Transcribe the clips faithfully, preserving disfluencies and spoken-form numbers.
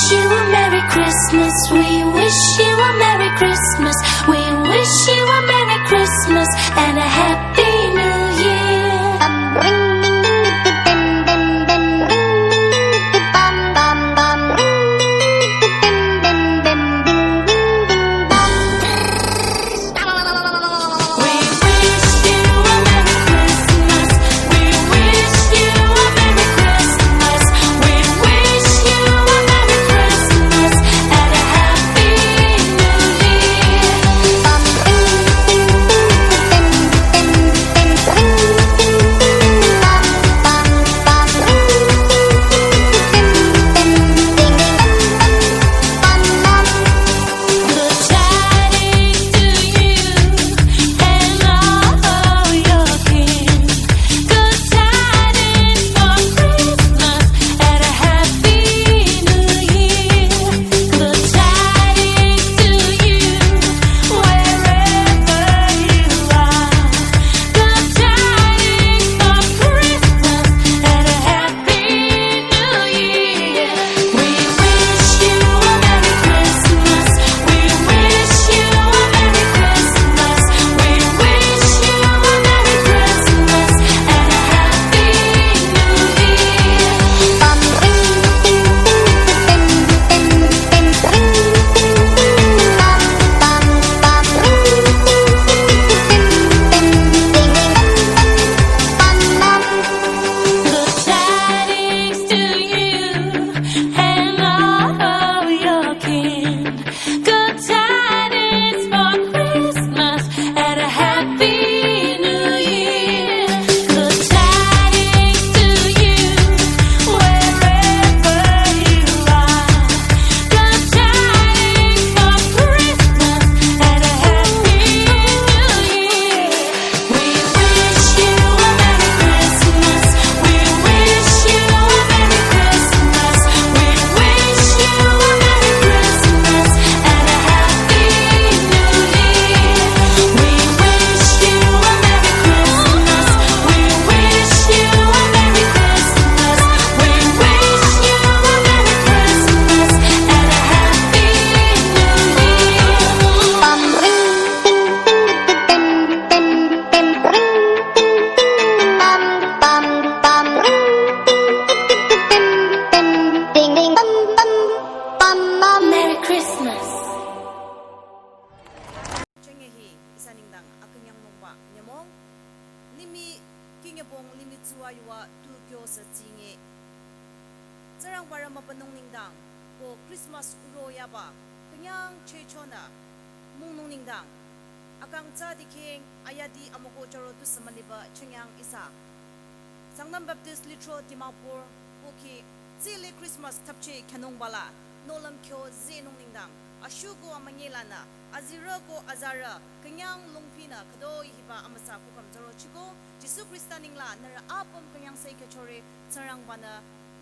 You a Merry Christmas. We wish you a Merry Christmas. We wish you a Merry Christmas and a Happy New Year. We wish you a Merry Christmas. We wish you a Merry Christmas. We wish you a Merry Christmas and a Happy New Year. Good tidings to you and all your kin. Good tidings for Christmas and a Happy New Year. Good tidings to you wherever you are. Good tidings for Christmas and a Happy New Year. We wish you a Merry Christmas. We wish you a Merry Christmas. We wish you a Merry Christmas and a Happy New Year. Good tidings to you and all of your kin. Good tidings for Christmas and a Happy New Year. Good tidings to you wherever you are. Good tidings for Christmas and a Happy New Year. We wish you a Merry Christmas. We wish you a Merry Christmas. We wish you a Merry Christmas and a Happy New Year. We wish you a Merry Christmas. We wish you a Merry Christmas. We wish you a Merry Christmas and a Happy New Year. Merry Christmas. Chenge hi ihsa nengdang akünyang nungba nyümong. Limih kingepong limih tsuwa yuwa tu kyo se tsinge. Tsingrangba rü mübünung nengdang ko Christmas uro yaba künyang chehchonü mungnung nengdang akang tsa dikeh ayadi amüko charo tusü müliba chengyang ihsa. Sangtam Baptist Lithro Dimapur ko ki tsile Christmas thapche khyünungba la nohlüm kyo zenung nengdang ashuko amünyi lanü azirü ko azarü künyang lungpinü khütoi hiba amüsa kukhüm zaro chiko Jisu Khrista nengla nührü apüm künyang se khyüchore. Tsingrangbanü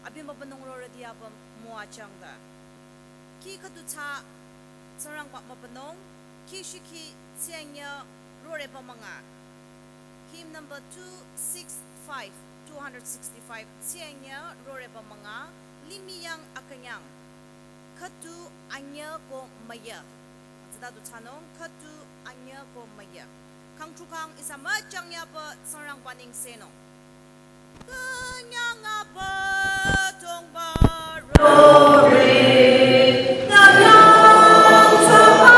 abi mübünung rorüti apüm müwajüng de. Khi khüdu tsa Tsingrangba mübünung, khi shikhi tsianyü roreba münga. Hymn number two six five, two hundred sixty-five, tsianyü roreba münga, limih yang akünyang. Khüdu anyü ko müyü. Tsüta du thsanung, khüdu anyü ko müyü. Kangtrukhang ihsa müchang yaba Tsingrangba nengsenung. Künyang aba tongba rore, künyang tsaba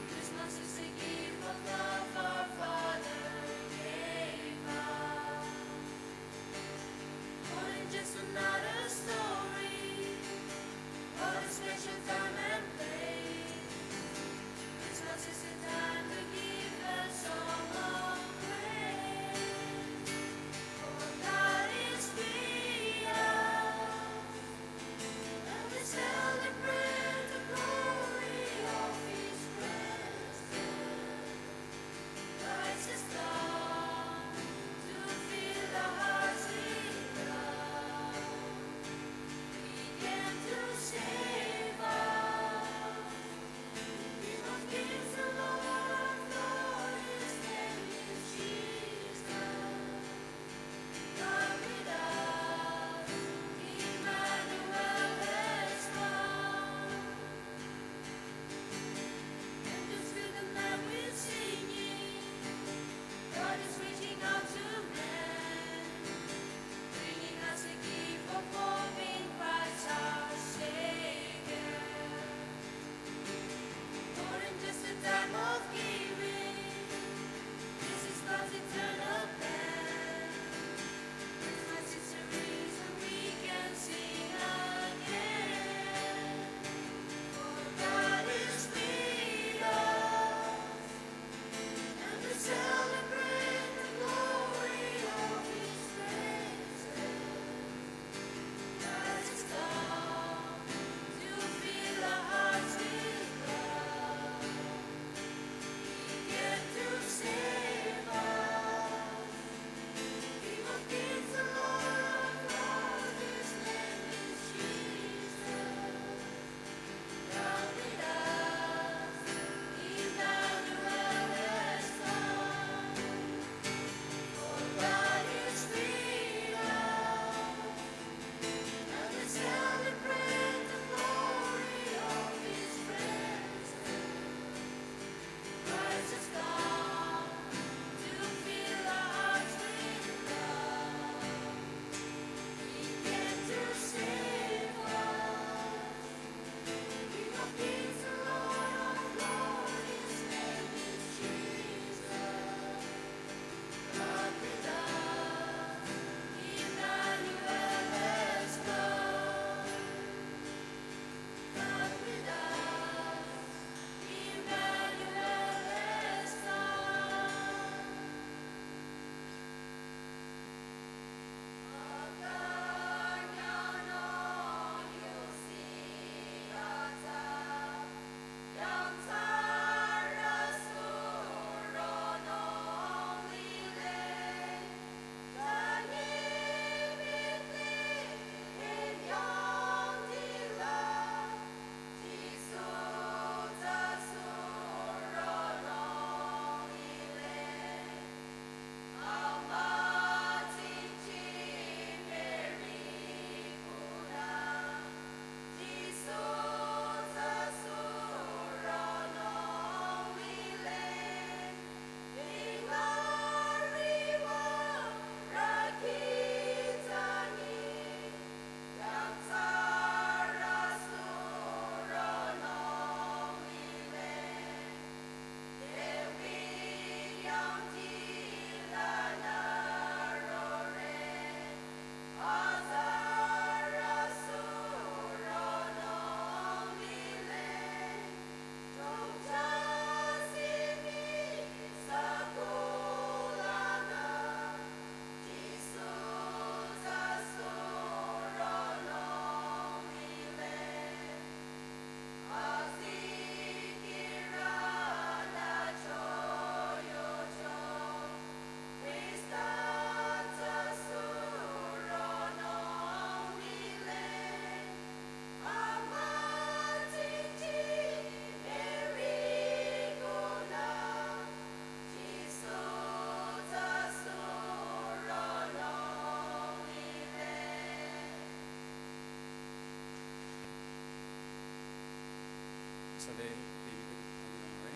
Christmas is the gift of love our Father gave us. More than just another story, but a special time and place. Christmas is a time to give a song of praise. For God is with us. Let us celebrate the glory of His presence. Christ has come to fill our hearts with love. He came to save us. King of kings, the Lord of lords, His name is Jesus. God with us, Emmanuel has come. Angels fill the night with singing. God is reaching out to man, bringing us a gift of hope in Christ our Savior. More than just a time of giving, this is God's eternal plan. Christmas is the reason we can sing again. For God is with us, and we celebrate the glory of His presence. Christ has come to fill our hearts with love. He came to save us. King of kings, the Lord of lords, His name is Jesus. God with us, Emmanuel has come. For God is with us, and we celebrate the glory of His presence. Christ has come to fill our hearts with love. He came to save us. King of kings, the Lord of lords, His name is Jesus. God with us, Emmanuel has come. God with us, Emmanuel has come. Sade baby kadi kadi nangre.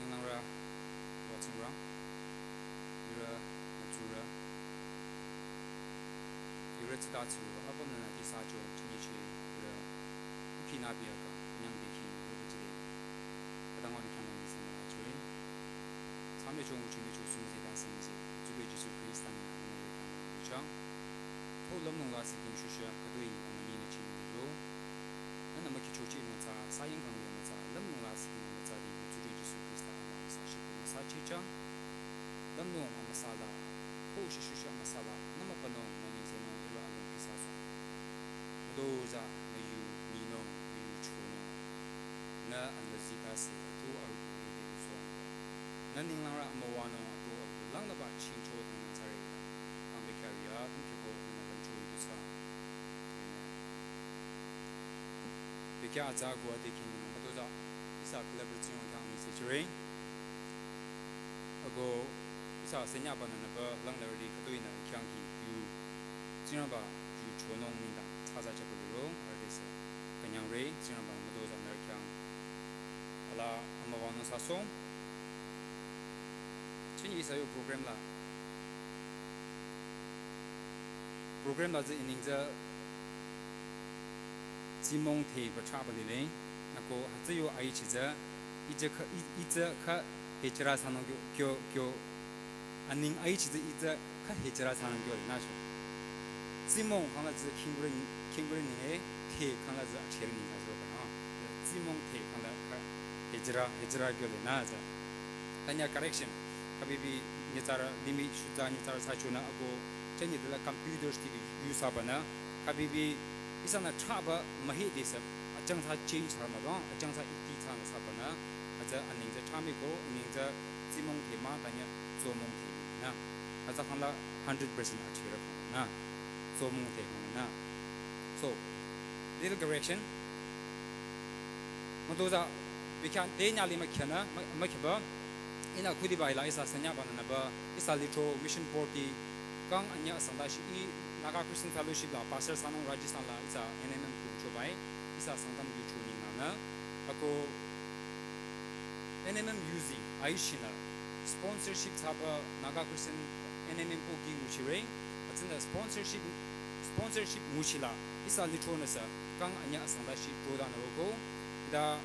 Ninglangra, Lord Tsingrang, ihrü, atsurü, ihrü tsita tsurü, apüm nana kisa jo, chini chi, ihrü, Khinabiyaka, nyangde khin, yoba jide. Kadang wani khyang wani sing la chwe. Samle chong uchi me chosung ze dan sing ze. Jube Jisu Krista ni na nang le khyang wani chang. To lam nung la siking shusha, kadoi amani na ching ni lo. Nana maki chochi nung tsa, sayang kang le nung tsa, lam nung la siking nung tsa di, Jube Jisu Krista ama sa shi ko sa chi chang. Lam nung ama sa la, ko shi shusha ama sa la, nama pa nung, mani se nung ira alung pisa so. Doza na yu ninung, na yu chunung. Na anazita se atu aru kuri de usong. Na ninglang ra amawanung atu aru lang na ba chingcho tang nang sare ta. Ambe kya ri a, tum kyo ko na lam cho yu sa. Amen. Bekya aza gua de king na madoza. Isa collaboration kang ni se chure. Ago, isa senya ba na na ba lang la ri kadoi na kyang ki yu. Tsingrangba yu chonung ningdang, tsaza cha bulu rong, artist kanyang re, Tsingrangba madoza nar kyang. Ala amawanung sa song. Chini isa yo program la. Program la zi ining zi Tsimong the ba cha ba lile, nako hatsa yo ai chi za, i za ka, i, i za ka hechira sanung kyo, kyo, kyo, aning ai chi za i za ka hechira sanung kyo na cho. Tsimong kang la za kingre, kingre ni e, the kang la za chere ni na zo ba na. Tsimong the kang la ka hechira, hechira kyo le na za. Tanya correction, kabibi nyitsara limi shuza nyitsara sa chuna ago, chani de la computers ti yu sa ba na, kabibi isa na cha ba mahi de sa, achang sa change sa ma dong, achang sa iti sa na sa ba na, aza aning za cha mi ko, aning za Tsimong the ma, tanya Tsomong the na. Aza kang la hundred percent a chira na. Tsomong the na. So, little correction. Madoza, bekya de nya li ma kya na, ma, ma kya ba. Ina kudi ba ila isa senya ba na ba, isa litro mission board ti, kang anya asang da shi i Naga Christian Fellowship la, Pastor Sanong Rajasthan la, isa N M M ku cho bai, isa sangdam yu cho ni na na. Ako N M M U Z, ai shi na, sponsorship tsaba Naga Christian N M M po ki nguchi re, atsina sponsorship, sponsorship nguchi la, isa litro na sa, kang anya asang da shi to da na roko, da,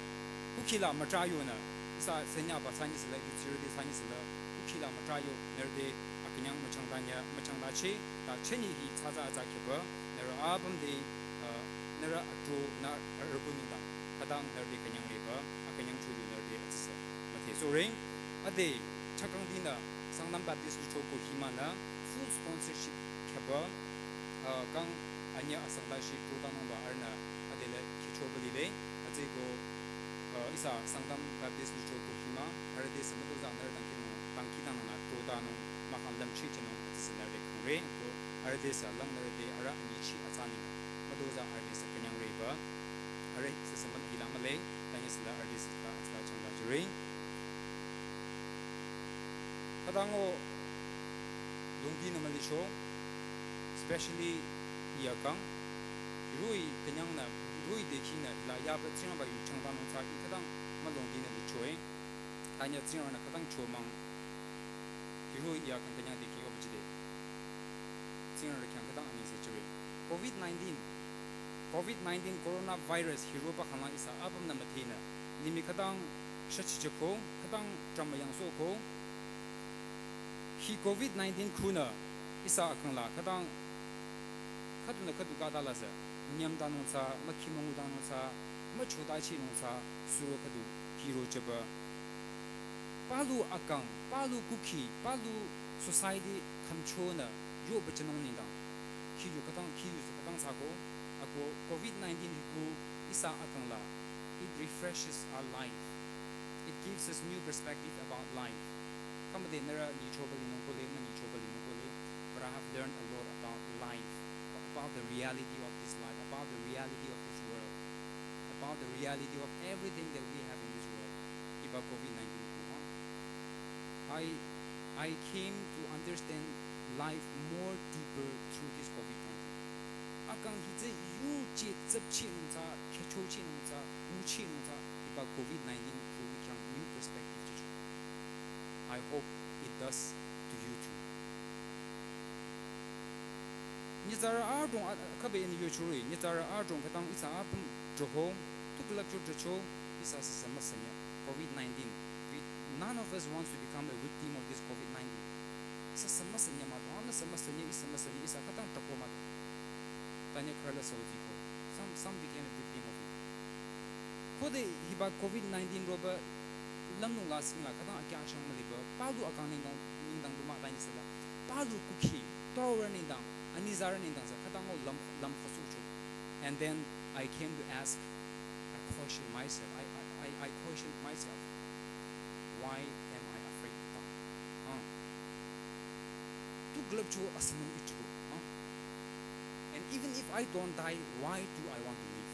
kuki la matra yo na, isa senya ba sani sila, yu tsiri de sani sila, kuki la matra yo, nerde, akanyang machang da nya, machang da che, da cheni hi tsaza aza keba, nara abam de, uh, nara atro na arko ni da, kadang nerde kanyang re ba, akanyang chu yu nerde atsa, mate so re, ade, chakang di na, Sangdam Baptist litro ko hima na, full sponsorship keba, uh, kang anya asang da shi to da nung ba arna, ade le, kicho ba li le, ade go, uh, isa Sangdam Baptist litro ko hima, arde sa madoza nar dang ki nung, dang ki dang na to da nung, ma kang lam chi chi nung, ade sa nar de kang re, ko, arde sa lang nar de, ara anyi chi atsa ni, madoza arde sa kanyang re ba, are sa sa man ila ma le, tanya sa la arde sa la atsa chang da jure. Kadang o, lungdi na mali cho, especially iya kang, rui kanyang na, rui de ki na, la ya ba tsing ba yu chang da nung sa, i kadang ma lungdi na li cho e, tanya tsing na kadang cho mang, rui iya kang kanyang de ki yo ba ji de. Tsing ra khyang kadang ani se chure. Covid nineteen, Covid nineteen coronavirus hi roba khala isa abam na mathina. Limi kadang shachi chako, kadang drama yang so ko. Hi Covid nineteen kuna isa akang la kadang kadu na kadu kada la sa. Nyam da nung sa, makhi mangu da nung sa, macho da chi nung sa, suro kadu, hiro chaba. Palu akang, palu kuki, palu society kamcho na yo bachanung ningdang. Kiyu katang, kiyu sa katang sako, ako Covid nineteen hiku isa akang la, it refreshes our life. It gives us new perspective about life. Kamade nara ni choba linung kole, ma ni choba linung kole, but I have learned a lot about life, about the reality of this life, about the reality of this world, about the reality of everything that we have in this world. Hiba Covid nineteen hiku ha. I, I came to understand life more deeper through this Covid nineteen. Akang hi tsü yu chi tsüp chi nung tsü, khecho chi nung tsü, ngu chi nung tsü, hiba Covid nineteen hiku khyang new perspective chicho. I hope it does to you too. Nyitsarü adrong a-, kabe ini yochurui, nyitsarü adrong khütang ihsa apüm drüko, tu külüpcho drücho, ihsa süsü müsünye, covid nineteen. We, none of us wants to become a victim of this covid nineteen. Ihsa sü müsünye mah, anü sü müsünye, ihsa müsünye, ihsa khütang drüko mah. Tanye khürü la soziko. Some, some became a victim of it. Khode hiba covid nineteen roba lümnung la singla khütang akyang shang müliba, palu akang nengdang, nengdang du mah tanye süla. Palu kukhi, tore nengdang, anizarü nengdang sü khütang o lüm, lüm khasucho. And then I came to ask, I question myself, I, I, I, I question myself, why am I afraid of that? Huh? Tu külüpcho asünung ichiko, huh? And even if I don't die, why do I want to live?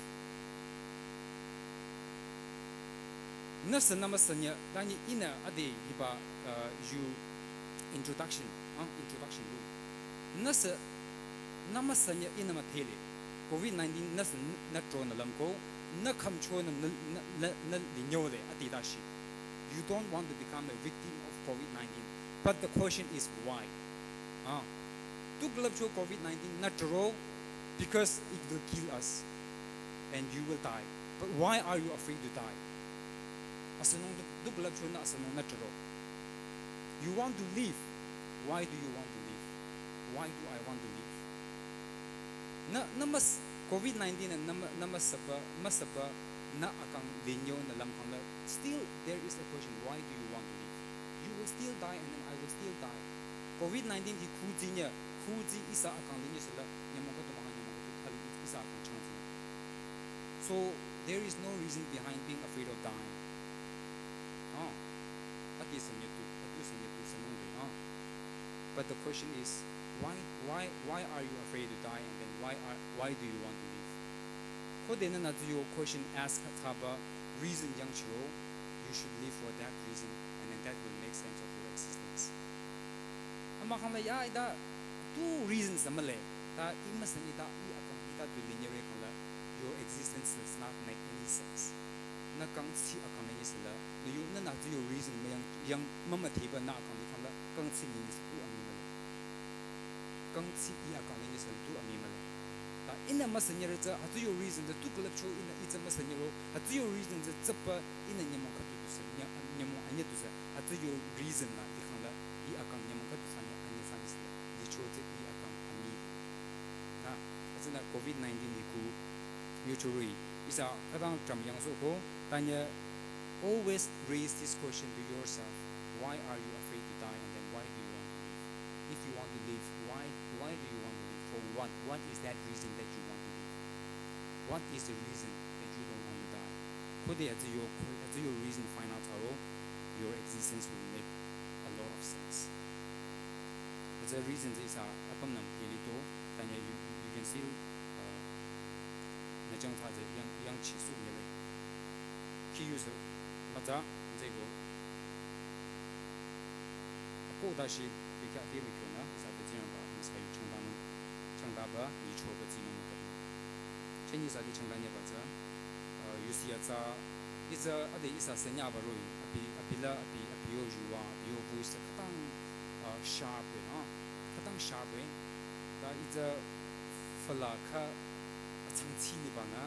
Nüsü nü müsünye, tanye ihnü ade hiba, uh, you introduction, huh? Introduction room. Nüsü nü müsünye ihnü müdhele. covid nineteen nüsü nü, nü tronü lümko, nü khümchonü nü, nü, nü, nü linyole ade dashi. You don't want to become a victim of covid nineteen. But the question is why? Ah. Tu külüpcho covid nineteen nü tro, because it will kill us and you will die. But why are you afraid to die? Asünung tu, tu külüpcho nü asünung nü tro. You want to live. Why do you want to live? Why do I want to live? Nü, nü müs-, covid nineteen nü, nü mü-, nü müsüba, müsüba, nü akang linyonü lümkhang la. Still, there is a question, why do you want to live? You will still die and then I will still die. covid nineteen hi khuzinye, khuzi ihsa akang linye süla, nyümong khüdu mah nyümong khüdu khali ihsa akang changzi. So, there is no reason behind being afraid of dying. Ah, adi sünye tu, adi sünye tu sünung de, ah. But the question is, why, why, why are you afraid to die, and then why are, why do you want to live? Khode nü nü tu yo question ask thsaba reason yangchiro, you should live for that reason, and then that will make sense of your existence. Ama khang la ya ida tu reason sa male, ta i müsünye ta i akang ita tu linyere khang la, your existence does not make any sense. Nü kangchi akang la yisüla, nü yo, nü nü tu yo reason müyang, yang mümüdheba nü akang likhang la, kangchi ni yisü tu ami male. Kangchi i akang la yisü tu ami male. Ta ihnü müsünyere tsü, hütsü yo reason tsü tu külüpcho ihnü itsü müsünyero, hütsü yo reason tsü tsüpa ihnü nyümong khüdu tu sü, nya-, nyümong anye tu sü, hütsü yo reason la likhang la, i akang nyümong khüdu sü nya anye sü yisüla, licho tsü i akang ami. Nü, hütsünü covid nineteen hi khu, yochurui, ihsa khütang tram yangsohko, tanye always raise this question to yourself. Why are you afraid to die, and then why do you want to live? If you want to live, why, why do you want to live? For what? What is that reason that you want to live? What is the reason that you don't want to die? Khode hütsü yo, hütsü yo reason find out thsaro, your existence will make a lot of sense. Hütsü reason tsü ihsa apümnü müdhele to, tanye you, you can still, uh, nü chang thsa tsü yang, yangchi sünyele. Khi yu sü mütsa, hütsüeko, ako dashi, bikya te mükyonü, ihsa te Tsingrangba, ihsa yu changtanung, changtaba, yichoba tsinung mütsa. Chünye ihsa te changtanyeba tsü, uh, yusi atsa, ihsa ade ihsa sanyaba roh-i, abi, abi la, abi, abi yo yuva, abi yo voice khütang, uh, sharp-e, ah, khütang sharp-e. Ta ihsa fala kha atsang tsiniba nü,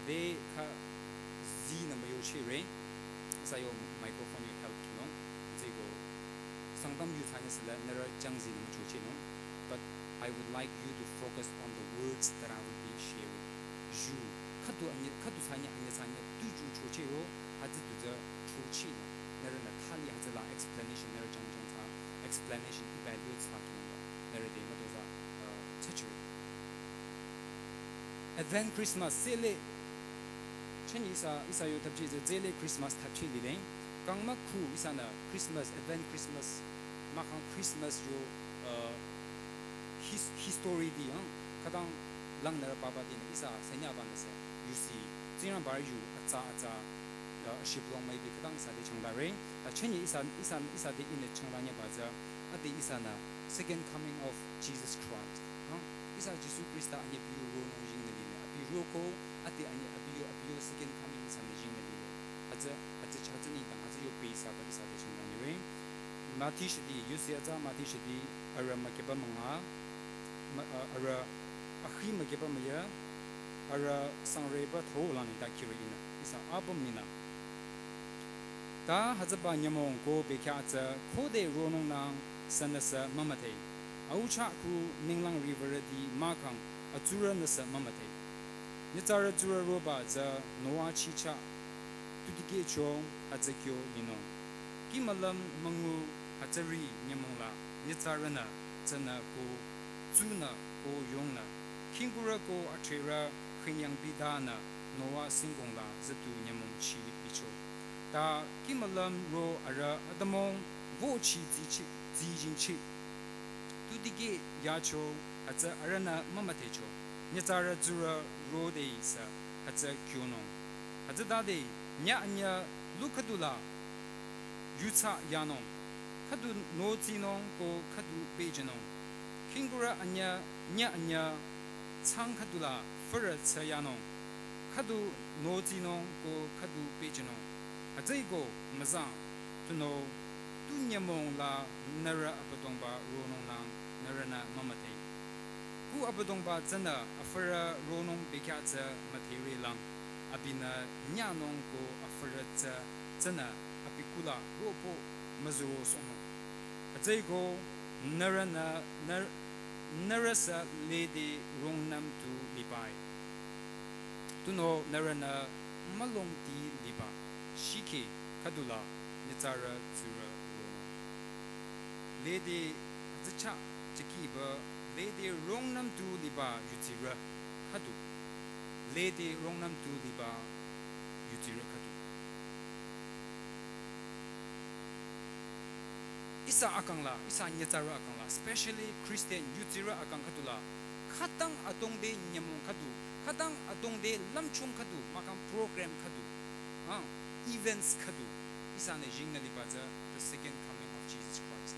de kha zinü müyochire. Ihsa yo microphone yo help kinung, hütsüeko Sangtam yu thsanye süla nührü changzi nü müchochehnung. But I would like you to focus on the words that I will be sharing. Yu, khüdu anye, khüdu thsanye anye thsanye tu yu chochehro, hütsü du tsü chochehnü. Nührünü thali hütsüla explanation nührü chang chang thsa, explanation evaluate thsa kinungba. Nührü te mütozah, uh, thsachire. Advent Christmas, tsüle, chünye ihsa, ihsa yo thapchi tsü tsüle Christmas thapchi lile. Kangmü khu ihsanü Christmas, Advent Christmas, mahkhang Christmas yo, uh, his-, history di, ah, khütang langnürü papa dinü ihsa sanyaba nü sü, yusi, Tsingrangba yu atsa atsa, uh, ashiplong müipi khütang ihsa te changtare. Ta chünye ihsa, ihsa, ihsa te ihnü changtanyeba tsü, ade ihsanü Second Coming of Jesus Christ. Ah, ihsa Jisu Khrista anye abi yo ronung yingnü lile. Abi roko, ade anye abi yo, abi yo Second Coming ihsanü yingnü lile. Hütsü, hütsü, hütsü nengdang, hütsü yo pei ihsa ba ihsa te changtanyire. Mati shidi, yusi atsa Mati shidi, arü mükeba münga, mü- uh, arüh akhi mükyeba müya, arüh sangreba throlanü ta kire inü. Ihsa apüm ninü. Ta hütsüba nyümong ko bekhyah tsü khode ronung nang sünüsü mümüdhe. Aucha khu ninglang riwürüti mahkhang atsurünüsü mümüdhe. Nyitsarü tsurü roba tsü Noah chicha tu dikehcho hütsü kyo nyinung. Kih mülüm müngu hütsüri nyümong la nyitsarünü tsünü ko tsunü ko yongnü khingkurü ko athrerü khünyang bidanü Noah singkong la zütu nyümong chi bicho. Ta kih mülüm ro arüh atümung vochi zichi zijingchi. Tu dikeh yacho hütsü arühnü mümüdhecho. Nyitsarü tsurü rode ihsa hütsü kyonung. Hütsütade nyü anyü lu khüdula yutsa yanung. Khüdu notsinung ko khüdu pejünung. Khingkurü anyü nyü anyü tsang khüdula fürü tsü yanung. Khüdu notsinung ko khüdu pejünung. Hütsüeko müzang tunüo tu nyümong la nührü Abüdongba ronung nang nührünü mümüdhe. Ku Abüdongba tsünü afürü ronung bekhyah tsü müdhere lang. Abinü nyanung ko afürü tsü tsünü abi kula ropo müzüro sohnung. Hütsüeko nührünü nühr- nührüsü lede rungnüm tu libai. Tunüo nührünü mülongti liba shikhe khüdula nyitsarü tsurü ronung. Lede zücha chikiba lede rungnüm tu liba yutsirü khüdu. Lede rungnüm tu liba yutsirü khüdu. Ihsa akang la, ihsa nyitsarü akang la, specially Christian yutsirü akang khüdula, khütang adrongde nyümong khüdu, khütang adrongde lümchung khüdu, mahkhang program khüdu, ah, events khüdu, ihsanü jingnü liba tsü the second coming of Jesus Christ.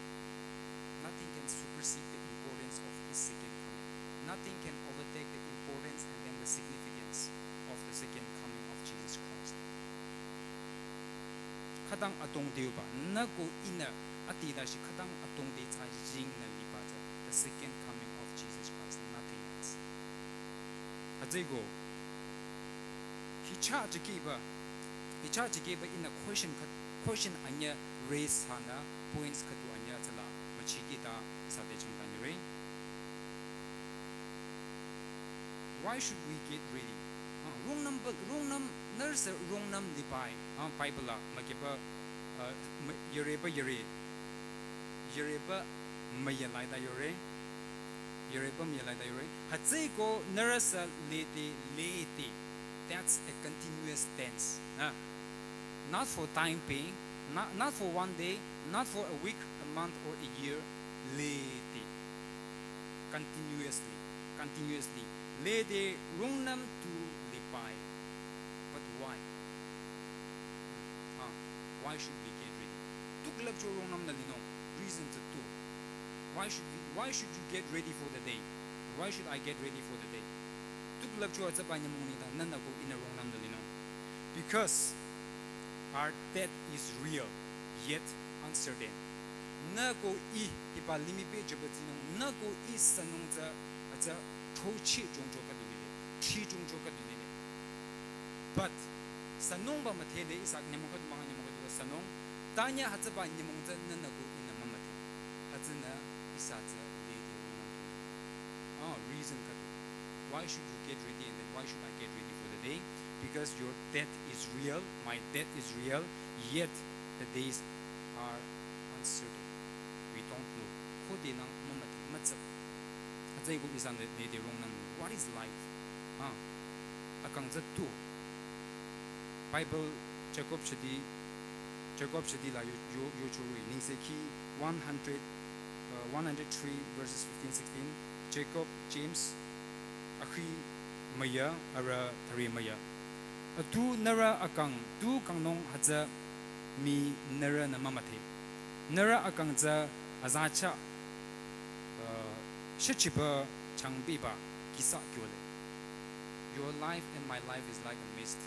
Nothing can supersede the importance of his second coming. Nothing can overtake the importance and then the significance of the second coming of Jesus Christ. Khütang adrongdeba, nü ko ihnü atidashi khütang adrongde tsü jingnü liba tsü, the second coming of Jesus Christ, nothing else. Hütsüeko, hicha chikiba, hicha chikiba ihnü question khüd- question anyü raise thsanü points khüdu anyü tsüla müchikita sade changdanyire. Why should we get ready? Ah, rungnüm ba- rungnüm nührüsü rungnüm libai. Ah, Bible la mükyeba, ah, mü- yüreba yüre. Yüreba müya laida yore. Yüreba müya laida yore. Hütsüeko nührüsü lede lede. That's a continuous tense. Ah. Not for time being, not, not for one day, not for a week, a month, or a year. Lede. Continuously, continuously. Lede rungnüm tu libai. But why? Ah, why should we get ready? Tu külüpcho rungnümnü linung. Reason tsü tu. Why should we, why should you get ready for the day? Why should I get ready for the day? Tu külüpcho hütsüba nyümong nengdang nünü ko ihnü rungnümnü linung. Because our death is real, yet uncertain. Nü ko ih hiba limih pehjüba tsinung, nü ko ih sünung tsü, atsü throcheh jongcho khüdu lile, thri jongcho khüdu lile. But sünungba müdhele ihsa nyümong khüdu mahkhang nyümong khüdu la sünung, tanyü hütsüba nyümong tsü nünü ko ihnü mümüdhe. Hütsünü ihsa tsü lede rungnüm. Ah, reason khüdu. Why should you get ready and then why should I get ready for the day? Because your death is real, my death is real, yet the days are uncertain. We don't know. Khode nang mümüdhe, mütsü. Hütsüeko ihsanü lede rungnüm. What is life? Ah, akang tsü tu. Bible Jacob shidi, Jacob shidi la yo, yo, yochorü. Nengsekhi one hundred, uh, one hundred three verses fifteen, sixteen. Jacob, James, akhi müya, arüh thüre müya. Atu nührü akang, tu kangnung hütsü mii nührünü mümüdhe. Nührü akang tsü azacha, uh, shüchiba changbiba kihsa kyole. Your life and my life is like a mist,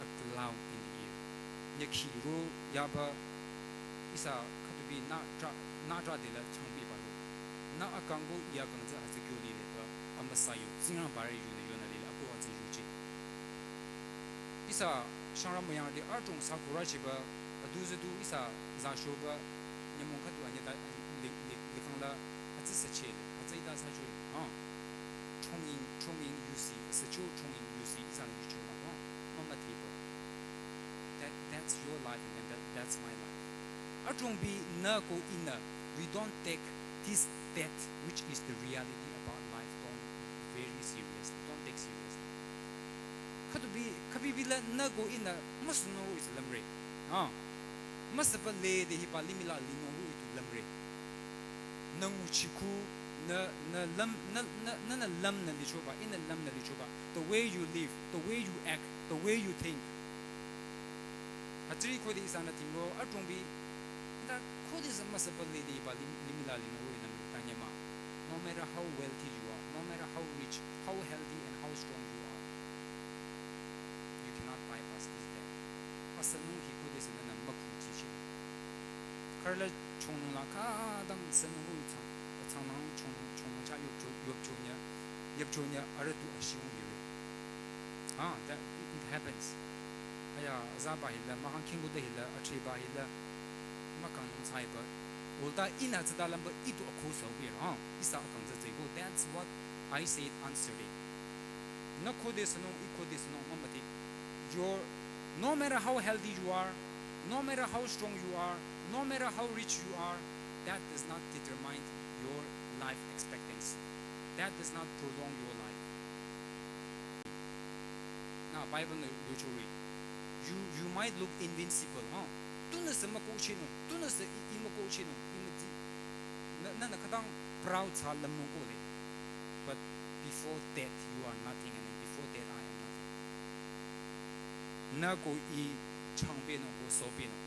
a cloud in the air. Nyükhi ro yaba ihsa khüdubi nü tra, nü tra dela changbiba ro. Nü akang ko I akang tsü hütsü kyo lile pü amüsa yu, Tsingrangba rü yunü yonü lile ako hütsü yuchi. Ihsa shangrü müyangde adrong sa kurachiba, adu züdu ihsa zashoba, nyümong khüdu anyüta, li, li, likhang la, hütsü sachele, hütsü ita sacho, ha. Chonging, chonging yusi, sacho chonging yusi, ihsa yucho la, ha. Mama table. That, that's your life and then that, that's my life. Adrong bi nü ko inü, we don't take this death, which is the reality about life, don't very seriously, don't take seriously. Khüdu bi, khübi bi la nü ko inü, müsünung ro is lamre. Ha. Müsüba le de hiba limih la linung ro itu lamre. Nü nguchiku, nü, nü lam, nü, nü, nü, nü lam nü lichoba, inü lam nü lichoba. The way you live, the way you act, the way you think. Hütsüri khode ihsanü tingro, adrong bi, nda khode sa müsüba le de hiba lim, limih la linung ro inü tanyema. No matter how wealthy you are, no matter how rich, how healthy and how strong you are, you cannot bypass this death. Asünung hi khode sa nü makhu chichi. Kharla chongnung la khadang sünung ro chang, chang nang chong, chongnung cha yopcho, yopcho nya, yopcho nya arüh tu ashiung yore. Ah, that, it, it happens. Aya, azaba hila, mahang kingu de hila, achiba hila, makang nung sai ba. Ulta inü tsada lamba itu akhu sau bi, ha, ihsa akang tsü tsü go. That's what I said answering. Nü khode sünung, I khode sünung, mama te. Your, no matter how healthy you are, no matter how strong you are, no matter how rich you are, that does not determine your life expectancy. That does not prolong your life. Nü Bible nü yuchuri. You, you might look invincible, ha. Tunü sü mükohchinung, tunü sü I, I mükohchinung, I müzi. Nü, nü, nü khadang proud sa lamnung ko le. But before death, you are nothing, and then before death, I am nothing. Nü ko I changbenung ko sobenung.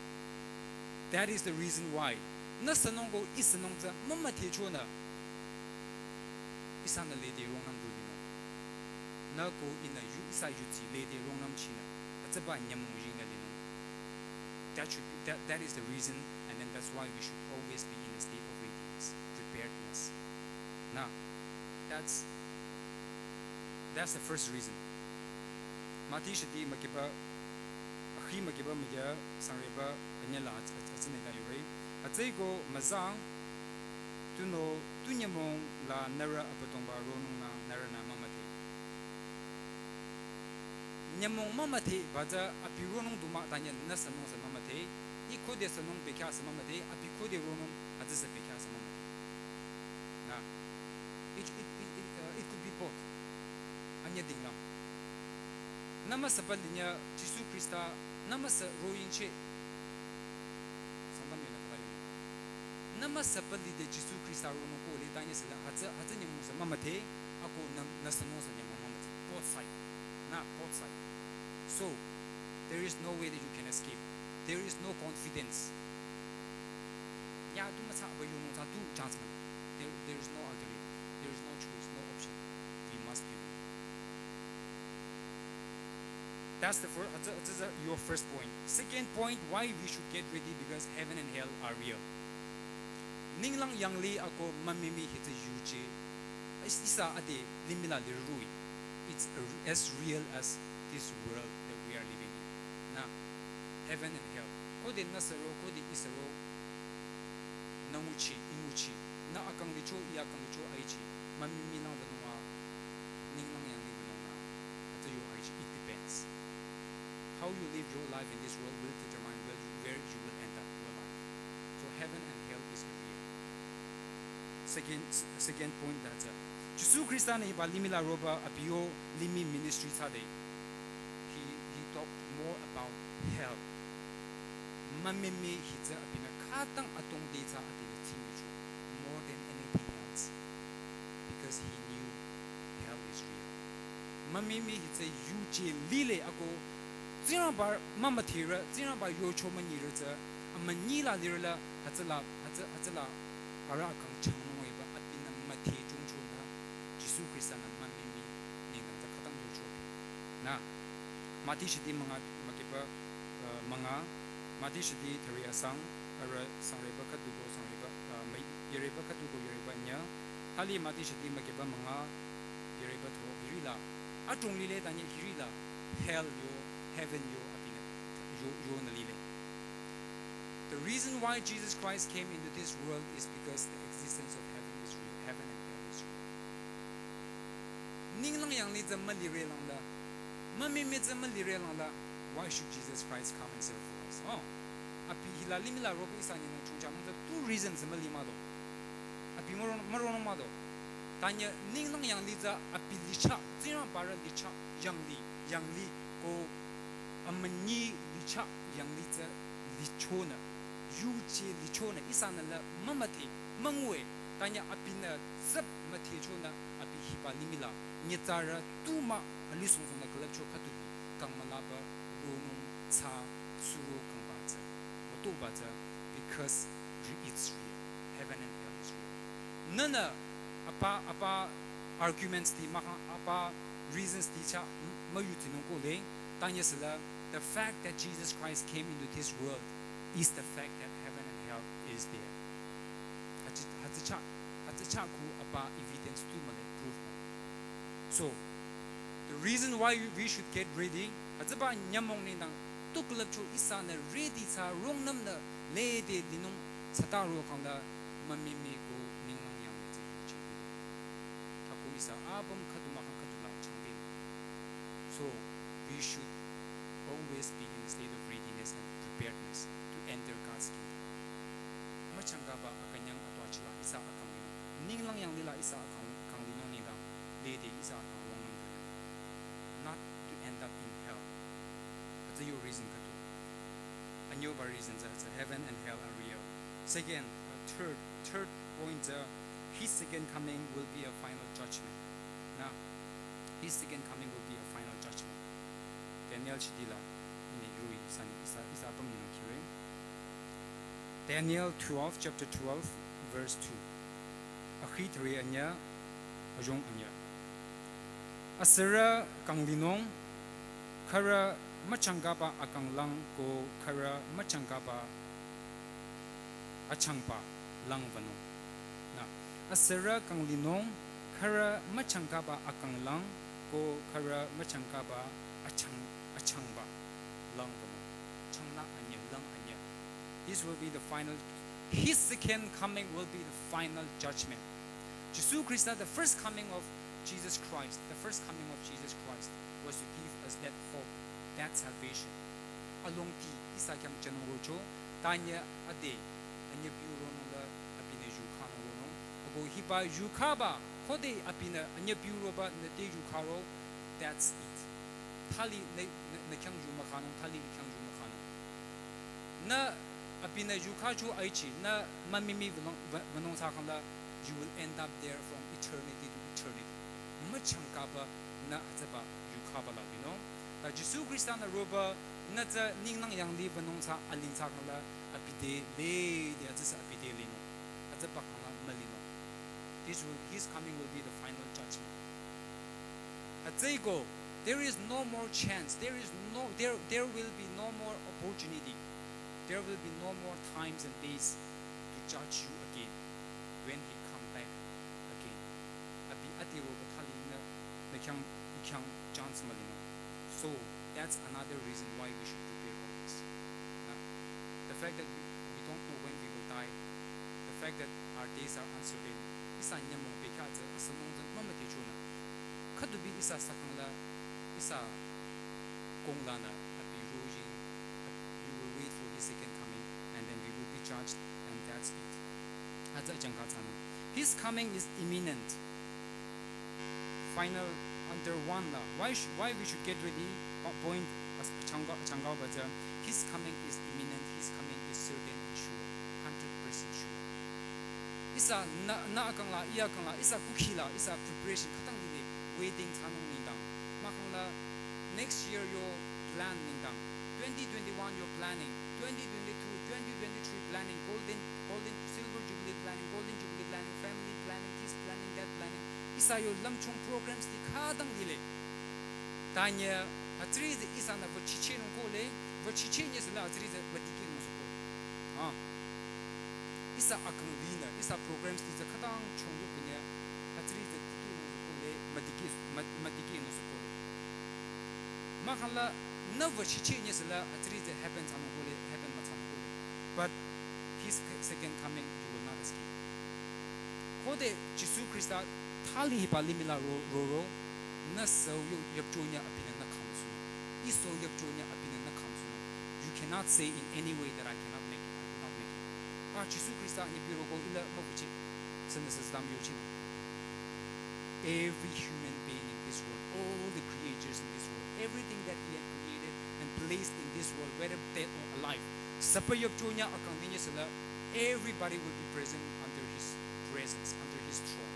That is the reason why. Nü sünung ko I sünung tsü mama te chonü. Ihsanü lede rongnüm du linung. Nü ko inü yu, ihsa yuzi lede rongnüm chinü. Hütsüba nyümong yingnü linung. That should be, that, that is the reason, and then that's why we should always be in a state of readiness, preparedness. Nü, that's, that's the first reason. Mati shidi makiba, akhi makiba maya sangreba anyala ats-, ats-, atsineda yore. Atsüko müzang, tunüo, tu nyümong la nührü Abüdongba ronungnang nührünü mümüdhe. Nyümong mümüdheba tsü abi ronung du mah tanyü nü sünung sü mümüdhe, I khode sünung bekhyah sü mümüdhe, abi khode ronung atsü sü bekhyah sü mümüdhe. Nü, it, it, it, it, uh, it could be both. Anyüdinglang. Nü müsüba linyü Jisu Khrista nü müsü royingcheh. Sangtam yonü khata yonü. Nü müsüba lide Jisu Khrista ronung ko le tanyü sila hütsü, hütsü nyümong sü mümüdhe, ako nü, nü sünung sü nyümong mümüdhe. Both side. Nü, both side. So, there is no way that you can escape. There is no confidence. Ya, tu mütsa ba yonung tsa tu chance mah. There, there is no alternative. There is no choice, no option. We must be ready. That's the first, that's, that's your first point. Second point, why we should get ready, because heaven and hell are real. Ninglang yanglih ako mümimi hita yuje. Is-, ihsa ade limih la lirui. It's a, as real as this world that we are living in. Nü, heaven and hell. Khode nü sü ro, khode I sü ro. Nü nguchi, I nguchi. Nü akang licho, I akang licho aichi. Mümimi lang wünung a, ninglang yanglih wünung nü. Hütsü yo aichi, it depends. How you live your life in this world will determine where you, where you will end up your life. So heaven and hell is real. Second, s-, second point, that's it. Jisu Khrista nü hiba limih la roba abi yo limih ministry thsade. He, he talked more about hell. Mümimi hitsü abinü khütang atongde tsü abinü tsingmicho more than anything else. Because he knew hell is real. Mümimi hitsü yuje lile ako Tsingrangba mümüdherü, Tsingrangba yocho münyirü tsü, amünyi la lirü la, hütsüla, hütsü, hütsüla, arüh akang changnung eba abinü müdhe chungchonü, Jisu Khrista nü mümimi nengdang tsü khütang yocho. Nü, Mati shidi münga, makiba, uh, münga, Mati shidi thüre asang, arüh sangreba khüdu ko sangreba, uh, mü-, yareba khüdu ko yareba Thali mati shidi makeba manga, yireba tho hirila, atong lile tanya hirila, hell yo, heaven yo, abinü yo, yonü lile. The reason why Jesus Christ came into this world is because the existence of heaven is real. Heaven and hell is real. Ninglang yanglih tsü mülire langla, mümimi tsü mülire langla, why should Jesus Christ come and save for us? Oh, abi hila limih la roba ihsa nyinü chongcha mong tsü two reasons müli mah do. Abi müro, müro mah do. Tanya ninglang yanglih tsü abi licha, Tsingrangba rü licha, yanglih, yanglih ko amünyi licha, yanglih tsü lichonü, yuje lichonü, ihsanü la mümüdhe, müngue, tanya abinü züp müdhechonü, abi hiba limih la, nyitsarü tu mah, ali song song la külüpcho khüdu bi, kang mülaba, ronung, tsa, suro kangba tsü, mütoba tsü, because re-, it's real. Heaven and hell is real. Nünü, apa, apa arguments ti, mahkhang apa reasons ti cha, m-, müyutinung kohle, tanya sila, the fact that Jesus Christ came into this world is the fact that heaven and hell is there. Hütsü, hütsü cha, hütsü cha ku apa evidence tu mühle, proof mühle. So, the reason why we should get ready, hütsüba nyümong nengdang, tu külüpcho ihsanü ready tsa rongnümnü lede linung tsata ro kangla mümimi ko ninglang yanglih tsü yuje. Ako ihsa apüm khüdu mahkhang khüdu la changde. So, we should always be in a state of readiness and preparedness to enter God's kingdom. Müchangkaba akünyang atwa chila ihsa akang linung. Ninglang yanglih la ihsa akang, akang linung nengdang, lede ihsa akang rongnüm. Not to end up in hell. Hütsü yo reason khüdu. Anyoba reason tsü, tsü heaven and hell are real. Second, uh, third, third point tsü, his second coming will be a final judgment. Na, his second coming will be a final judgment. Daniel shidi la, ne yui san, ihsa, ihsa apüm nina kire. Daniel twelve, chapter twelve, verse two. Akhi three anya, ajong anya. Asürü kang linung, khürü müchangkaba akang lang ko khürü müchangkaba achangba lang wünung. Na, asürü kang linung, khürü müchangkaba akang lang ko khürü müchangkaba achang, achangba lang wünung. Changna anya, lang anya. This will be the final, his second coming will be the final judgment. Jisu Khrista, the first coming of Jesus Christ, the first coming of Jesus Christ was to give us that hope, that salvation. Alongdi ihsa khyang jünung rocho, tanya ade, anya biu ronung la, abinü yukhanung ronung. Ako hiba yukhaba, khode abinü anya biu roba nü te yukharo, that's it. Thali nü, nü, nü khyang yu mükhanung, thali nü khyang yu mükhanung. Nü abinü yukhacho aichi, nü mümimi wünung, wü-, wünung thsa kangla, you will end up there from eternity to eternity. Müchangkaba nü hütsüba yukhaba la linung. Ta Jisu Khrista nü roba, nü tsü ninglang yanglih wünung thsa aling thsa kangla, abi te lede hütsüsü abi te linung. Hütsüba kangla mülinung. This will, his coming will be the final judgment. Hütsüeko, there is no more chance. There is no, there, there will be no more opportunity. There will be no more times and days to judge you again when he come back again. Abi adi roba thali nü, nü khyang, nü khyang chance mülinung. So that's another reason why we should prepare always. Na, the fact that we, we don't know when we will die, the fact that our days are uncertain, ihsa nyümong bekhyah tsü asünung tsü mümüdhechonü. Khüdubi ihsa sakangla, ihsa konglanü, abi roji, we will wait for his second coming, and then we will be judged, and that's it. Hütsü achangka thsanung. His coming is imminent. Final under one la. Why sh-, why we should get ready? Pa-, point as achangka, achangka ba tsü, his coming is imminent, his coming is certain and sure, hundred percent sure. Ihsa nü, nü akangla, ih akangla, ihsa kukhi la, ihsa preparation khütang lile, waiting thsanung nengdang. Mahkhangla next year yo plan nengdang. Twenty twenty-one yo planning, twenty twenty-two, twenty twenty-three planning, golden, golden silver jubilee planning, golden jubilee planning, family planning, this planning, that planning. Ihsa yo lümchung programs ti khütang lile. Tanya, hütsüri tsü ihsanü wüchichehnung kohle, wüchicheh nyesüla hütsüri tsü müdikehnung sü ko. Ah. Ihsa akang dinü, ihsa programs ti tsü khütang chongyu binü, hütsüri tsü dikeh nung sü kole, müdikeh, mü-, müdikeh nung sü kole. Mahkhang la, nü wüshicheh nyesü la, hütsüri tsü happen thsanung kole, happen müthsanung kole. But his second coming, you will not escape. Khode Jisu Khrista thali hiba limih la ro, ro, ro, nü sü yo yapcho nya abinü nü khang sü. Ih sü yapcho nya abinü nü khang sü. You cannot say in any way that I cannot make it, I will not make it. Ah, Jisu Khrista ni biro ko ila mabuchi. Sünü sü dam yochi. Every human being in this world, all the creatures in this world, everything that he had created and placed in this world, whether dead or alive, sapa yapcho nya akang ni nyesü la, everybody will be present under his presence, under his throne,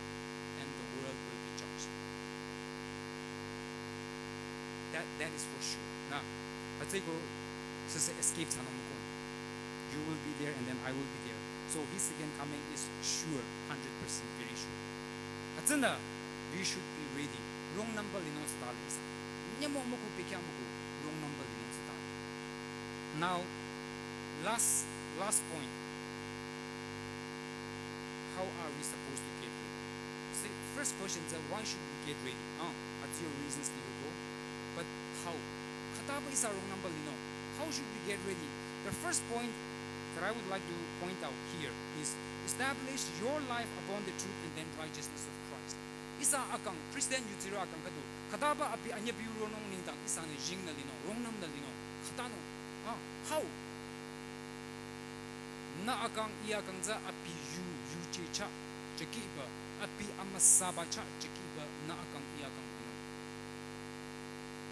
and the world will be judged. That, that is for sure. Na, hütsüeko, sü sü escape thsanung ko. You will be there and then I will be there. So his second coming is sure, hundred percent very sure. Hütsünü, we should be ready. Wrong number linung sü tali ihsa. Nyümong müku, bekhyah müku, wrong number linung sü tali. Now, last, last point. How are we supposed to get ready? See, first question is, why should we get ready? Ah, hütsü yo reasons to go. But how? Khütaba ihsa wrong number linung. How should we get ready? The first point that I would like to point out here is establish your life upon the truth and then righteousness of Christ. Ihsa akang, Christian yutsiro akang khüdu. Khütaba abi anyübiu ronung nengdang ihsanü jingnü linung, wrong number linung. Khütanung. Ah, how? Nü akang, ih akang tsü abi yu, yuje chah, chakiba, abi amüsaba chah, chakiba, nü akang, ih akang, ih akang.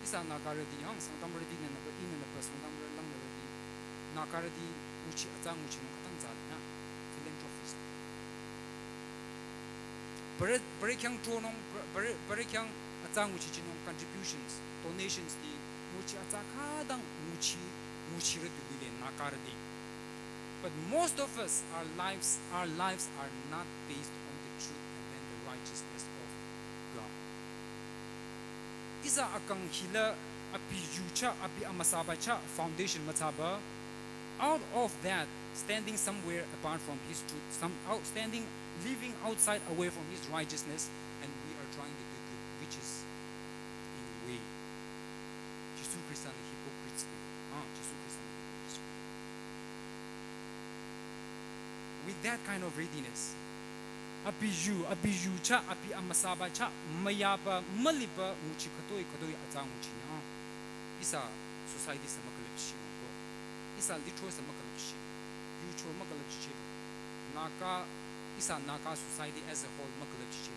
Ihsa Nagarüti yang, Sangtamrüti nü nüba, ih nü nüba, Sangtamrü langnürüti, Nagarüti, nguchi atsa nguchinung khütang tsü lina, philanthropist. Bare, bare khyang tronung, bare, bare khyang atsa nguchichinung contributions, donations ti, nguchi atsa khütang nguchi, nguchirü tu lile Nagarüti. But most of us, our lives, our lives are not based on the truth and then the righteousness of God. Ihsa akang hila abi yu chah, abi amüsaba chah, foundation müthsaba. Out of that, standing somewhere apart from his truth, some out, standing, living outside, away from his righteousness, and we are trying to do good, which is in a way. Jisu Khrista nü hypocrites ko. Ah, Jisu Khrista nü hypocrites ko. With that kind of readiness, abi yu, abi yu chah, abi amüsaba chah, müyaba, müliba, nguchi khütoi, khütoi atsa nguchi nya. Ihsa society sü mükülüpchi ko. Ihsa litro sü mükülüpchi. Yucho mükülüpchi. Naga, ihsa Naga society as a whole mükülüpchi.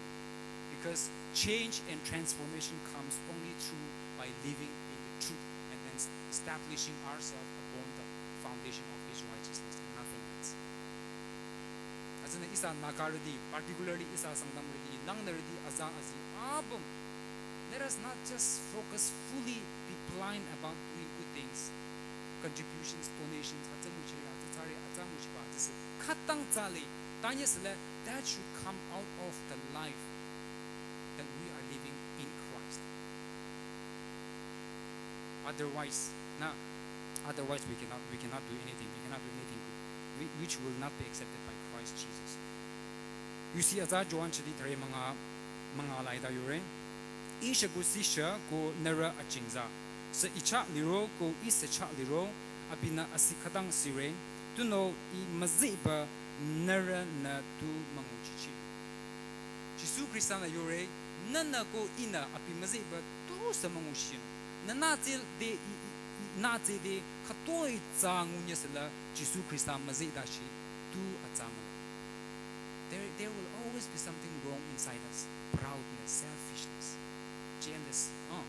Because change and transformation comes only through by living in the truth and then establishing ourselves upon the foundation of his righteousness and nothing else. Hütsünü ihsa Nagarüti, particularly ihsa Sangtamrüti, langnürüti, aza azi, apüm. Let us not just focus fully, be blind about doing good things, contributions, donations, atsa nguchire, atsa tsare, atsa nguchiba, atsa sü khütang tsü le, tanye sü le, that should come out of the life that we are living in Christ. Otherwise, na, otherwise we cannot, we cannot do anything. We cannot do anything good, whi-, which will not be accepted by Christ Jesus. You see, atsa Johan chadi thare münga, münga la ita yore. Ih shükusih shü ko nührü achingza. Sü ih chah liro ko ih sü chah liro, abinü asi khütang sire. Tunüo ih müzehba nührünü tu münguchichi. Jisu Khrista nü yore, nühnü ko ihnü abi müzehba tu sü münguchinung. Nü nütse de i, i, i, nütse de khütoi tsü ngunye sü la Jisu Khrista müzehdashi tu atsa müngu. There, there will always be something wrong inside us. Proudness, selfishness, jealousy. Ah.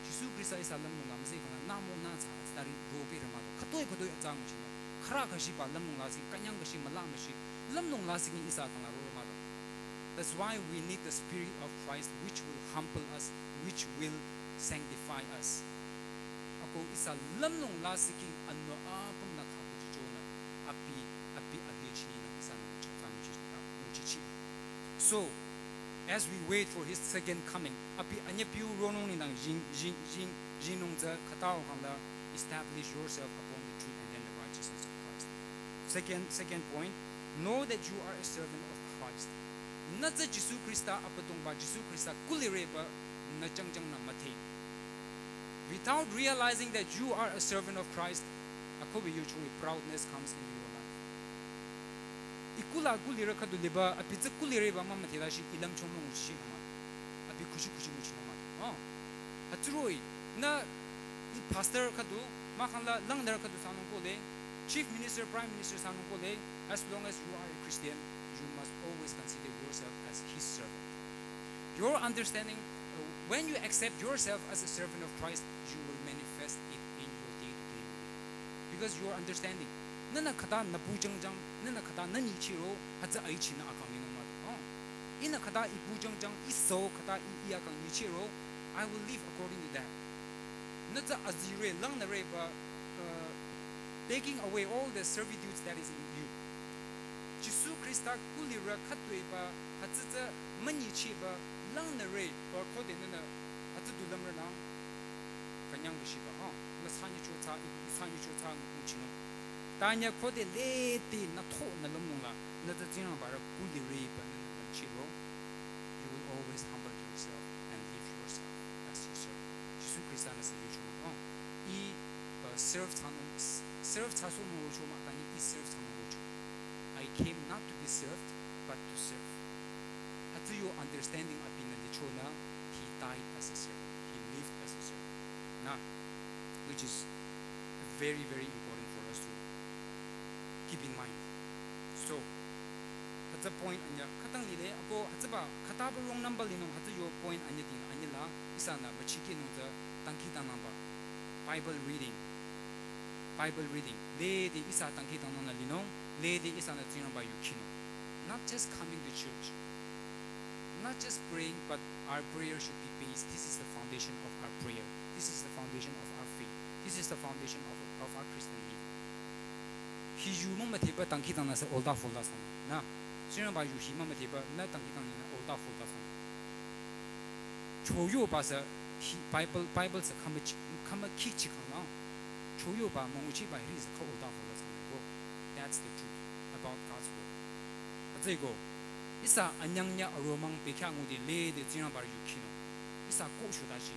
Jisu Khrista ihsa lümlong la müzeh khang nü mo nü tsü tsütari robe rü mah do. Khütoi khütoi atsa nguchinung. Khürü khüshiba lümlong la si, künyang khüshi müla müshi. Lümlong la si ihsa khang la ro mah do. That's why we need the Spirit of Christ, which will humble us, which will sanctify us. Ako ihsa lümlong la si king anü apüm nü khükuchichonü, abi, abi abi chini nü ihsa nü chakang chi, nü chichi. So, as we wait for his second coming, abi anyübiu ronung nengdang jing, jing, jing, jingnung tsü khütao khang la establish yourself upon the truth and then the righteousness of Christ. Second, second point, Know that you are a servant of Christ. Nü tsü Jisu Khrista Abüdongba, Jisu Khrista kulireba nü jangjang nü müdhe. Without realizing that you are a servant of Christ, akohbe yuchoi proudness comes into your life. I kula kulirü khüdu liba, abi tsü kulireba mümüdhela shi i lümcho münguchi nü mah. Abi khushi khushi nguchi nü mah. Oh. Hütsüroh-i, nü i pastor khüdu, mahkhang la langnürü khüdu thsanung kohle, chief minister, prime minister thsanung kohle, as long as you are a Christian, you must always consider yourself as his servant. Your understanding, uh, when you accept yourself as a servant of Christ, you will manifest it in your day-to-day living. Because your understanding, nünü khüta nü bu jangjang, nünü khüta nü nyichiro, hütsü aichi nü akang yinung mah. Oh. Ihnü khüta i bu jangjang, i sü khüta i, i akang nyichiro, I will live according to that. Nü tsü azire langnüreba, uh, taking away all the servitudes that is in you. Jisu Khrista kulirü khütoiba, hütsü tsü münyichiba, langnüreba khode nünü hütsü du lümrünang, künyang bishiba, ah, nü sanyicho tsü, i, i sanyicho tsü nguchinung. Tanya khode lede nü tho nü lümnung la, nü tsü Tsingrangba rü kulireba nünü lümchiro. You will always humble yourself and live yourself as his servant. Jisu Khrista nü sü yucho mah, oh. I, uh, serve thsanung, s-, serve thsasohnung rocho mah, tanya i serve thsanung rocho. I came not to be served, but to serve. Hütsü yo understanding abinü lichonü, he died as a servant. He lived as a servant. Nü, which is very, very important for us to keep in mind. So, hütsü point anyü khütang lile, ako hütsüba khütaba wrong number linung hütsü yo point anyüding anyüla, ihsanü müchikehnung tsü dangkhidangnangba. Bible reading. Bible reading. Lede ihsa dangkhidangnangnü linung, lede ihsanü Tsingrangba yukhinung. Not just coming to church. Not just praying, but our prayer should be based. This is the foundation of our prayer. This is the foundation of our faith. This is the foundation of, of our Christian living. Hi yu mümüdheba dangkhidangnang sü olda folda sang. Nü, Tsingrangba yu hi mümüdheba nü dangkhidangnang nü olda folda sang. Choyoba sü hi Bible, Bible sü khama chi-, khama khi chi khang lang. Choyoba münguchiba hiri sü kha olda folda sang ko. That's the truth about God's word. Hütsüeko, ihsa anyangnyü aromang bekhyah ngude lede Tsingrangba rü yukhinung. Ihsa ko shudashi,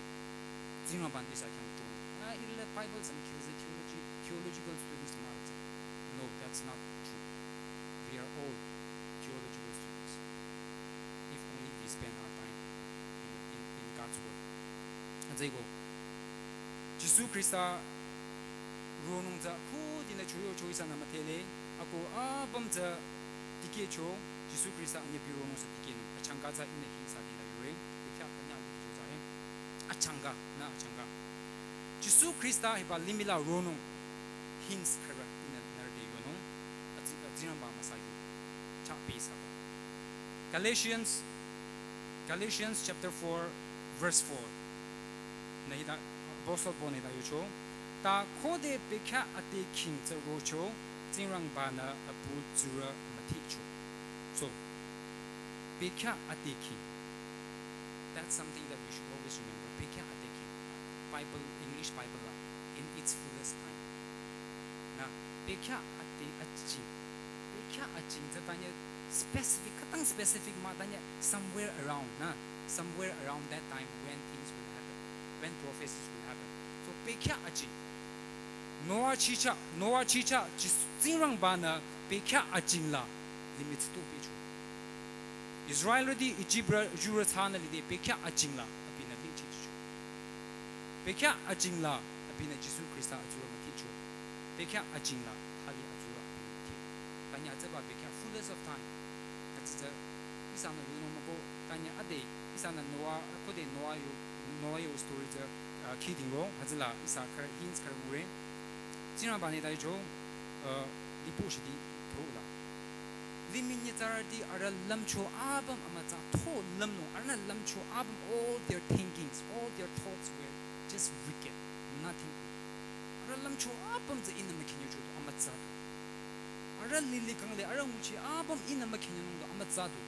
Tsingrangba-nü ihsa khyang tong. Ah, ihrü la Bible sü mükhi tsü theology, theological studies mah tsü. No, that's not true. We are all theological students. If only we spend our time in, in, in God's word. Hütsüeko, Jisu Khrista ronung tsü khudinü choyo cho ihsanü müdhele, ako apüm tsü dikehcho, Jisu Khrista anyübi ronung sü dikehnung, achangka tsü ihnü hi ihsa dila yore, bekhyah kanya licho tsü he, achangka, nü achangka. Jisu Khrista hiba limih la ronung, hints khürü ihnü nührü te yonung, atsi-, atsirangba amüsa yu, chah pe saba. Galatians, Galatians chapter four, verse four. Nü hita, Apostle Paul-nü hita yocho. Ta khode bekhyah ade khing tsü rocho, Tsingrangba-nü apu tsurü müdhecho. So, bekhyah ade khing. That's something that we should always remember. Bekhyah ade khing. Bible, English Bible la, in its fullest time. Nü, bekhyah ade aching. Bekhyah aching tsü tanye specific, khütang specific mah tanye somewhere around, nü, somewhere around that time when things will happen, when prophecies will happen. So bekhyah aching. Noah chicha, Noah chicha, Jis-, Tsingrangba-nü bekhyah aching la limih tsü to becho. Israelrüti Ijip rü yurü thsanü lide bekhyah aching la abinü limih chicho. Bekhyah aching la abinü Jisu Khrista atsurü müdhecho. Bekhyah aching la hali atsurü abinü müdhe. Tanye atsüba bekhyah fullness of time. Atsü tsü ihsanü yonung mah ko, tanye ade ihsanü Noah, khode Noah yo, Noah yo story tsü, uh, khi dingro, hütsüla ihsa khürü hints khürü ngure. Tsingrangba-nü hita yocho, uh, lipo shidi pro la. Limih nyitsarüti arüh lümcho apüm amütsa to lümnung, arühnü lümcho apüm, all their thinkings, all their thoughts were just wicked, nothing good. Arüh lümcho apüm tsü ihnü mükhenyecho du amütsa du. Arüh lili kangle, arüh nguchi apüm ihnü mükhenyenung du amütsa du.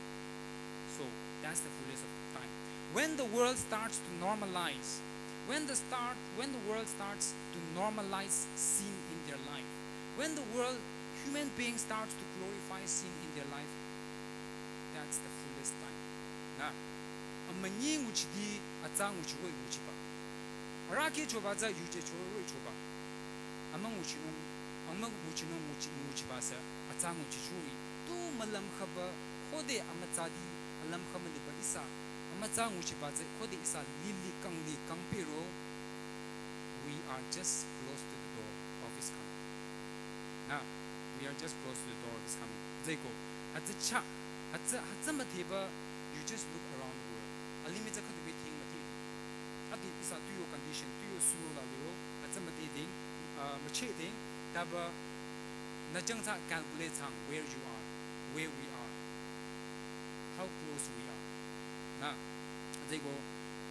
So, that's the fullness of time. When the world starts to normalize, when the start, when the world starts to normalize sin in their life, when the world human being starts to glorify sin in their life, that's the fullest time. Na, amünyi nguchidi atsa nguchiroh-i nguchiba. Arahkheh choba tsü yuje choroh-i choba. Amü nguchinung, amü nguchinung nguchi, nguchiba sü atsa nguchichoh-i. Tu mülümkhaba khode amütsadi alümkha müliba ihsa amütsa nguchiba tsü khode ihsa lili kangli kangpehro, we are just close to the door of his coming. Na, we are just close to the door of his coming. Hütsüeko, hütsü chah, hütsü, hütsü müdheba, you just look around the world. Alimih tsü khüdu bi thing müdhe. Adi ihsa tuyo condition, tuyo suro la liro, hütsü müdhe ding, uh, müche ding, taba, nü jang tsü calculate thsang where you are, where we are, how close we are. Na, hütsüeko,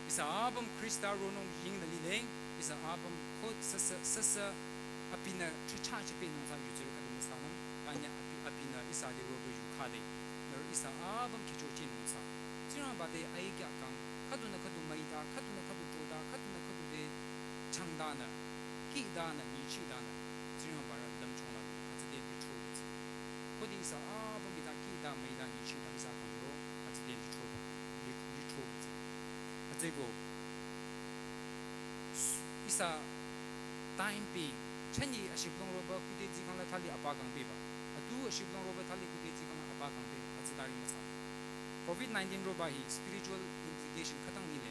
ihsa apüm Khrista ronung ying nü lile, ihsa apüm khode süsü, süsü, abinü thricha chipehnung tsü yuzirü khüdu müsanung, tanya abi, abinü ihsa de robe yukhade, nührü ihsa apüm khyücho chinung tsü. Tsingrangba te aikya kang, khüdunü khüdu müita, khüdunü khüdu choda, khüdunü khüdu de changdanü, kihdanü, nyichidanü, Tsingrangba rü lümchung la, hütsüde licho betsü. Khode ihsa apüm bita kihda müida nyichida ihsa kangro, hütsüde licho, li-, licho betsü. Hütsüeko, s-, ihsa time being, chünye ashibülung roba kude zi kangla thali apa kangpehba. Atu ashibülung roba thali kude zi kangla apa kangpehba, hütsütari müsa. Covid nineteen roba hi spiritual implication khütang lile.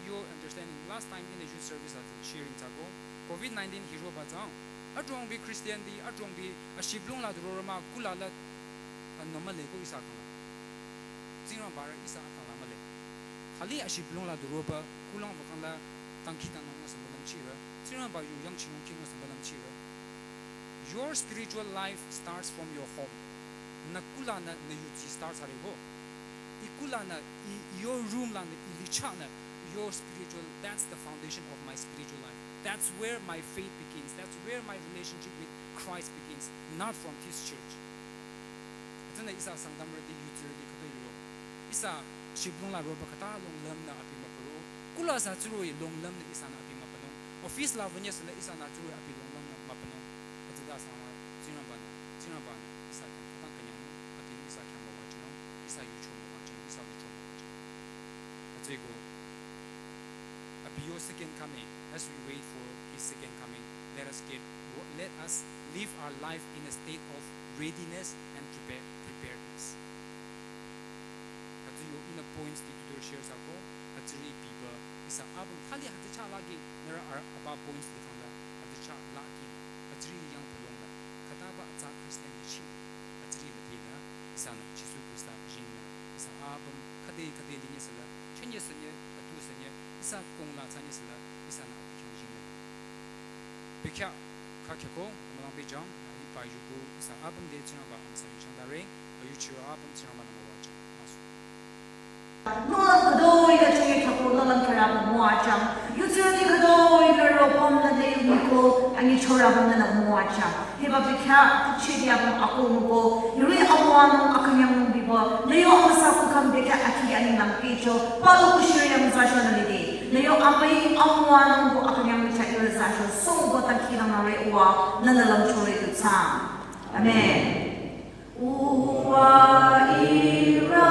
Your understanding, last time in the youth service as sharing thsako, Covid nineteen hi roba tsang, adrong bi Christian di, adrong bi ashibülung la duro roma kula la, anoma leko ihsa kangla. Tsingrangba rü ihsa akangla mühle. Khali ashibülung la duroba, kulang ba kangla, tangki tangnung asamba lümchirü, Tsingrangba yu yangchinung kinung asamba lümchirü. Your spiritual life starts from your home. Nü kula nü, nü yuzi start thsareko. I kula nü, i, i yo room la nü, i licha nü, your spiritual, that's the foundation of my spiritual life. That's where my faith begins. That's where my relationship with Christ begins, not from this church. Hütsünü ihsa Sangtamrü te yuzirü te khütoi liro. Ihsa shibülung la roba khüta longlüm nü abi müpüro. Kula sa tsuro-i longlüm nü ihsa nü abi müpünung. Office la vünye sünü ihsa nü tsuro-i abi longlüm nü müpünung. Hütsüta sangla Tsingrangba nü, Tsingrangba nü ihsa khyang khütang künyangnung, abi ihsa khyang müwajünung, ihsa yucho müwajünung, ihsa lucho müwajünung. Hütsüeko, abi yo second coming, as we wait for his second coming, let us get, let us live our life in a state of readiness and prepare, preparedness. Hütsü yo inü points di tutor share thsako, hütsüri biba, ihsa apüm thali hütsü chah lagi, nührü ar-, apa points di kangla, hütsü chah lagi, hütsüri yang pulong la, khütaba atsa Christian di chi, hütsüri müdhe la, ihsa nü, Jisu Khrista jing nü, ihsa apüm, khüde khüde linye sela, chünye sünye, atu sünye, ihsa kong la tsünye sela, ihsa nü, abi khyang jing nü. Bekhyah, kha khyako, mülang bejang, nü, ipa yuko, ihsa apüm de Tsingrangba, amüsa yuchang dare, ayuchirü apüm Tsingrangba nü müwajü, müsu. Nohlüm khütoi-nü chungi thsaku nohlüm khyarü apüm müwajang. Yuzirüti khütoi-nü ropüm nü le yumiko, anyichorü apüm nü nü müwajang. Hiba bekhyah, tuchidi apüm akoh müko, hiri amüwanung akünyangnung biba, nü yo amüsa kukham bekhyah akhi ani nang kecho, palu kushiri yang zasho nü lide. Nü yo amüi amüwanung ko akünyang bekhyah ire zasho, song ko tangki nang nare uwa, nü nü lümchore tu tsang. Amen. Uwa ira